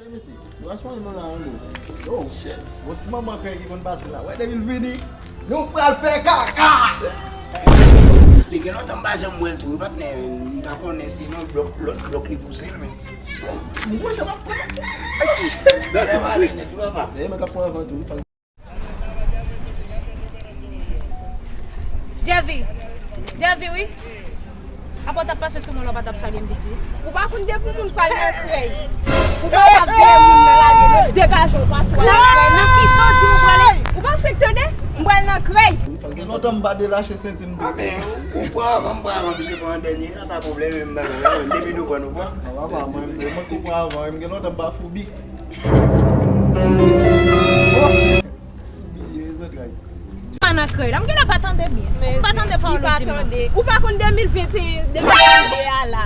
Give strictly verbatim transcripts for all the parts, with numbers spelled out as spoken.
Mesye, nou pa sonje nou la ankò. Oh, shit. Yon ti manman krèy ki konn pase la. Wè, depi l vini, nou pral fè kaka. Li gen lontan m pa janm wè l tou, wi, patnè. M pa konnen si nan blòk, lòt blòk li pouse l, men. M gwo jan m ap pran. Bagay malè nèt, wi, papa. Dayè, mwen k ap pran avan tou, wi. Dèvi. Dèvi, wi. Apa w t ap pase sou mwen la, w pa t ap salye m, piti? Ou pa konn depi moun pral nan krèy. Ou pa ka veye moun nan lari, non. Degaje w, pase w al nan krèy. Nan ki sa w di m ou prale? Ou pa fèk tande? M pral nan krèy. Gen lontan m pa delache senti m tou. A, men, ou pran avan, m pran avan, misye pran an dènye, a pa pwoblèm, men m pa pran, depi nou pran, nou pran. A, papa, mwen, mwen, mwen tou pran avan, m gen lontan m pa foubi. Foubi, e zantray. Pa nan krèy la, m genlè pa tande byen. M pa tande pawòl ou di m nan. Ou pa konn de mil venteyen, de mil vennde a la.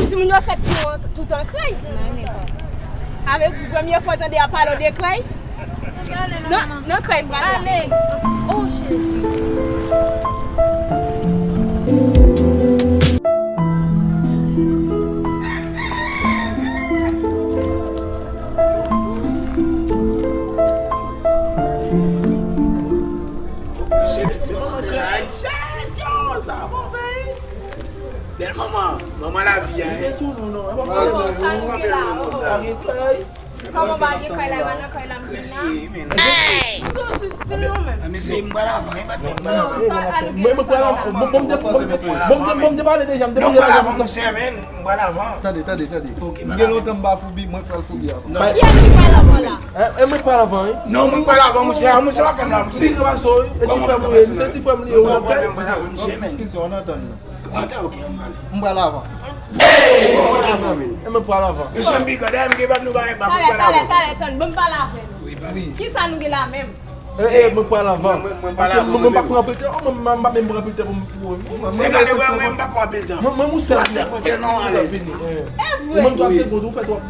Timoun yo fèt tou an, tout an krèy. Sa vle di, premye fwa w tande y ap pale w de krèy? Nan, nan krèy m pral la. Ale. Oh, Jezi. Bèl manman, manman lavi a, hein? Manman sa, kòman pa gen kay la, pa nan kay la, m vin la. Tou sou stil nou menm. A, mesye, m pral avan, hein, patnè, m pral avan. Mwen, mwen pral avan. Bon, bon, m te, bon, bon, m te, bon, m te pale deja, m te pale deja. Non, m pral avan, mesye, men, m pral avan. Tande, tande, tande. Ok, m gen lontan m pa foubi, mwen pral foubi avan. Kiyès ki pral avan la? E, e mwen pral avan, wi. Non, mwen pral avan, monchè. Monchè, w ap fè m la, monchè. Big Raso, wi. E ti frè m, wi. Se ti frè m li ye, wi. Nan diskisyon, ann antann nou. Antann, ok, ann pale. M pral avan. E mwen pral avan. Mesye, m big up, dayè, m gen bat nou bagay, ba, mwen pral avan. Talè, talè, talè, tann, ban m pale avè nou. Wi. Kisa nou gen la menm? E, e, mwen pral avan. Mwen, mwen, mwen pral avan, mwen menm. Mwen pa pran anpil tan, mwen, mwen pa menm pran anpil tan pou m, pou mwen. Se gade, wè, mwen, m pa pran anpil tan. Mwen, mwen, mwen, twa segonn tèlman alèz. E vre. Ou menm twa segonn, ou fè twòp.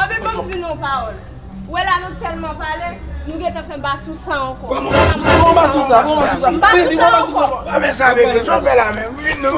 Anpil, ban m di nou yon pawòl. Ou wè la nou tèlman pale, nou gentan fè ba sou sa ankò. Kòman ba sou sa? Kòman ba sou sa? Ba sou sa ankò. A, men sa, bebe, sa w fè la menm? Vin non.